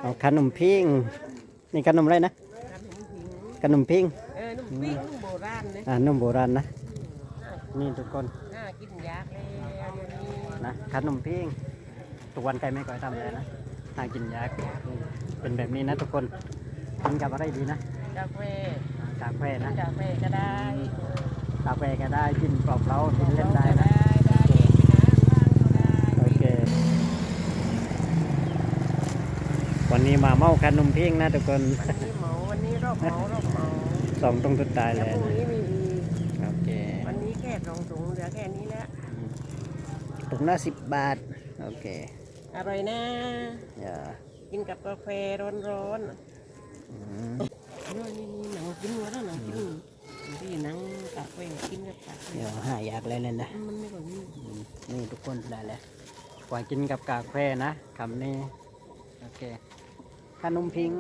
ເອົາຂະໜົມຜິ້ງ ນີ້ຂະໜົມອະໄລນະ? ຂະໜົມຜິ້ງ ຂະໜົມຜິ້ງ ເອີ ໜົມປິ້ງ ເອີ ໜົມປິ້ງ ໜົມໂບລານເດ້ ອ່າ ໜົມໂບລານນະ ອືມ ນີ້ທຸກຄົນ ຫາກິນຍາກແລ້ວດຽວນີ້ນະ ຂະໜົມຜິ້ງ ທຸກວັນໃກ້ແມ່ກ້ອຍທຳເລີຍນະ ຫາກິນຍາກ ເປັນແບບນີ້ນະທຸກຄົນ ກິນກັບອະໄລດີນະ? ກາແຟ ອ່າ ກາແຟນະ ກິນກາແຟກໍໄດ້ ອືມ ກາແຟກໍໄດ້ ກິນເປົ່າໆ ກິນເຫຼັ້ນໄດ້ນະ ໄດ້ ໄດ້ ໂອເຄ ວັນນີ້ມາເມົາຂະໜົມຜິ້ງນະທຸກຄົນ ວັນນີ້ເມົາ ວັນນີ້ລອບເມົາ ລອບເມົາ ສອງຖົງສຸດທ້າຍແລ້ວ ແລ້ວ ແລ້ວ ໂອເຄ ວັນນີ້ແຄ່ສອງຖົງ ເຫຼືອແຄ່ນີ້ແຫຼະ ອືມ ຖົງລະສິບບາດ ໂອເຄ ອະຮ່ອຍນະ ຢ່າ ກິນກັບກາແຟຮ້ອນໆ ອືມ ນີ້ໆ ໜັງກິນ ວ່າໜັງກິນ ອືມ ນີ້ໜັງກາແຟ ກິນກັບກາແຟ ຫາຍາກແລ້ວນັ້ນນະ ມັນບໍ່ມີ ອືມ ນີ້ທຸກຄົນໄດ້ແລ້ວ ກວາຍກິນກັບກາແຟນະ ຄຳນີ້ ໂອເຄ ຂະໜົມຜິ້ງ